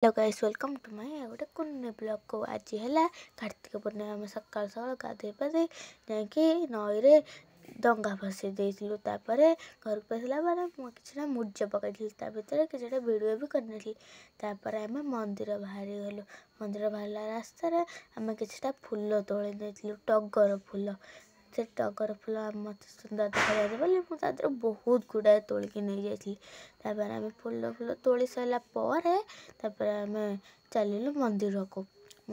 Hello guys, welcome to my ଆଉ ଗୋଟେ କୁନି ବ୍ଲଗ୍କୁ। ଆଜି ହେଲା କାର୍ତ୍ତିକ ପୂର୍ଣ୍ଣିମା। ଆମେ ସକାଳୁ ସକାଳୁ ଗାଧୋଇ ପାଧୋଇ ଯାଇକି ନଈରେ ଡଙ୍ଗା ଭସେଇ ଦେଇଥିଲୁ। ତାପରେ ଘରକୁ ଆସିଲା ପରେ ମୁଁ କିଛିଟା ମୁରୁଜ ପକାଇଥିଲି, ତା ଭିତରେ କିଛିଟା ଭିଡ଼ିଓ ବି କରିନେଇଥିଲି। ତାପରେ ଆମେ ମନ୍ଦିର ବାହାରିଗଲୁ। ମନ୍ଦିର ବାହାରିଲା ରାସ୍ତାରେ ଆମେ କିଛିଟା ଫୁଲ ତୋଳି ନେଇଥିଲୁ, ଟଗର ଫୁଲ। ସେ ଟଗର ଫୁଲ ମୋତେ ସୁନ୍ଦର ଦେଖାଯାଉଛି ବୋଲି ମୁଁ ତା ଦେହରୁ ବହୁତ ଗୁଡ଼ାଏ ତୋଳିକି ନେଇଯାଇଥିଲି। ତାପରେ ଆମେ ଫୁଲ ଫୁଲ ତୋଳି ସାରିଲା ପରେ ତାପରେ ଆମେ ଚାଲିଲୁ ମନ୍ଦିରକୁ।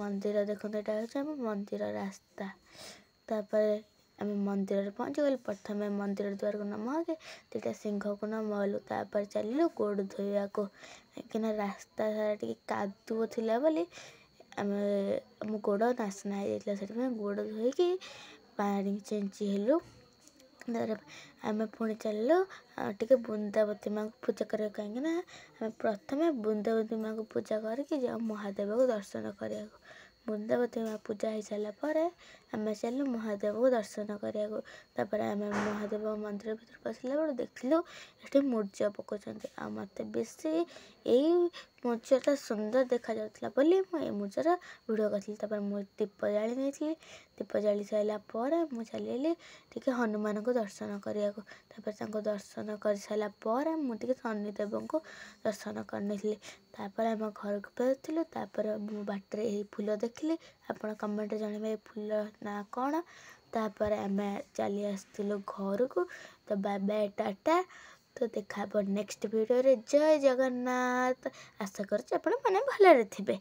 ମନ୍ଦିର ଦେଖନ୍ତୁ, ଏଇଟା ହେଉଛି ଆମ ମନ୍ଦିର ରାସ୍ତା। ତାପରେ ଆମେ ମନ୍ଦିରରେ ପହଞ୍ଚିଗଲୁ। ପ୍ରଥମେ ମନ୍ଦିର ଦ୍ୱାରକୁ ନମ ହେଇକି ଦୁଇଟା ସିଂହକୁ ନମ ହେଲୁ। ତାପରେ ଚାଲିଲୁ ଗୋଡ଼ ଧୋଇବାକୁ, କାହିଁକିନା ରାସ୍ତା ସାରା ଟିକେ କାଦୁଅ ଥିଲା ବୋଲି ଆମେ ଆମ ଗୋଡ଼ ନାସନା ହେଇଯାଇଥିଲା। ସେଥିପାଇଁ ଗୋଡ଼ ଧୋଇକି ପାଣି ଛିଞ୍ଚି ହେଲୁ। ତାପରେ ଆମେ ପୁଣି ଚାଲିଲୁ ଟିକେ ବୃନ୍ଦାବତୀ ମା'ଙ୍କୁ ପୂଜା କରିବାକୁ, କାହିଁକିନା ଆମେ ପ୍ରଥମେ ବୃନ୍ଦାବତୀ ମା'ଙ୍କୁ ପୂଜା କରିକି ଯାଉ ମହାଦେବକୁ ଦର୍ଶନ କରିବାକୁ। ବୃନ୍ଦାବତୀ ମା' ପୂଜା ହେଇସାରିଲା ପରେ ଆମେ ଚାଲିଲୁ ମହାଦେବକୁ ଦର୍ଶନ କରିବାକୁ। ତାପରେ ଆମେ ମହାଦେବ ମନ୍ଦିର ଭିତରେ ପଶିଲା ବେଳକୁ ଦେଖିଲୁ ଏଠି ମୁରୁଜ ପକାଉଛନ୍ତି। ଆଉ ମୋତେ ବେଶୀ ଏଇ ମୁରୁଜଟା ସୁନ୍ଦର ଦେଖାଯାଉଥିଲା ବୋଲି ମୁଁ ଏଇ ମୁରୁଜର ଭିଡ଼ିଓ କରିଥିଲି। ତାପରେ ମୁଁ ଦୀପ ଜାଳି ନେଇଥିଲି। ଦୀପ ଜାଳି ସାରିଲା ପରେ ମୁଁ ଚାଲିଗଲି ଟିକେ ହନୁମାନଙ୍କୁ ଦର୍ଶନ କରିବାକୁ। ତାପରେ ତାଙ୍କୁ ଦର୍ଶନ କରିସାରିଲା ପରେ ମୁଁ ଟିକେ ଶନିଦେବଙ୍କୁ ଦର୍ଶନ କରିନେଇଥିଲି। ତାପରେ ଆମ ଘରକୁ ଫେରୁଥିଲୁ। ତାପରେ ମୁଁ ବାଟରେ ଏହି ଫୁଲ ଦେଖିଲି। ଆପଣ କମେଣ୍ଟରେ ଜଣାଇବେ ଏ ଫୁଲ ନାଁ କ'ଣ। ତାପରେ ଆମେ ଚାଲି ଆସିଥିଲୁ ଘରକୁ। ତ ବାଏ ବାଏ, ଟାଟା। ତ ଦେଖା ହେବ ନେକ୍ସଟ ଭିଡ଼ିଓରେ। ଜୟ ଜଗନ୍ନାଥ। ଆଶା କରୁଛି ଆପଣ ମାନେ ଭଲରେ ଥିବେ।